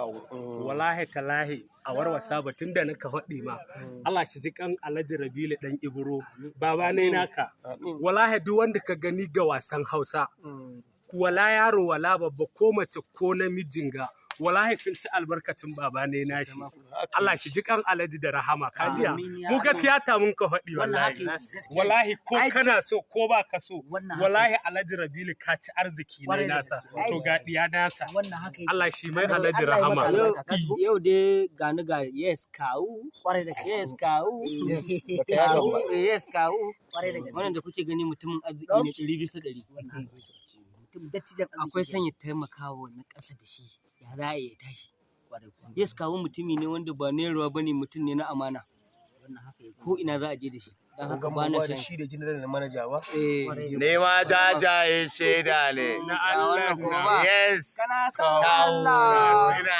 Kawo. Wallahi talahi a warwasa batun da naka faɗi ma. Allah shi ji kan Alhaji Rabilu dan Ibro, baba ne naka. Wallahi duk wanda ka gani ga wasan Hausa, wala yaro wala babba ko mace ko namijin ga, wallahi sun ci albarkacin baba ne nashi. Allah shi ji kan Alhaji da rahama, ka jiya. Amin ya Mu Allah. Gaskiya ta mun ka faɗi Wannan haka wallahi. yake, gaskiya. Wallahi ko Ai, kana so ko ba ka so, wannan haka wallahi Alhaji Rabilu ka ci arziki ne Kwarai da nasa. gaske. To ga diya nasa. Wannan haka yake. Allah shi mai Alhaji Allah ya rahama. maka albarka, ka ji ko? Yau dai gani ga yes kawu. Kwarai da gaske. Yes kawu. Yes, baka yaga Kawu, ba. yes kawu. Kwarai da gaske. Wannan da kuke gani mutumin arziki ne 100%. Wannan haka yake. Mutum dattijan arziki. Akwai sanya taimakawa na ƙasa da shi. Ya za a iya tashi. Kwarai kuwa. Yes kawu mutumi ne wanda ba ne ruwa bane, mutum ne na amana. Wannan haka yake. Ko ina za a je da shi. Don haka Ogan ba mu na ba da shan. shi da general na manaja ba. Eh. Ni ma jajaye shaida ne. Na Ga Allah wannan kuma na. ba. Yes. Kana son Kawu. Allah. Ina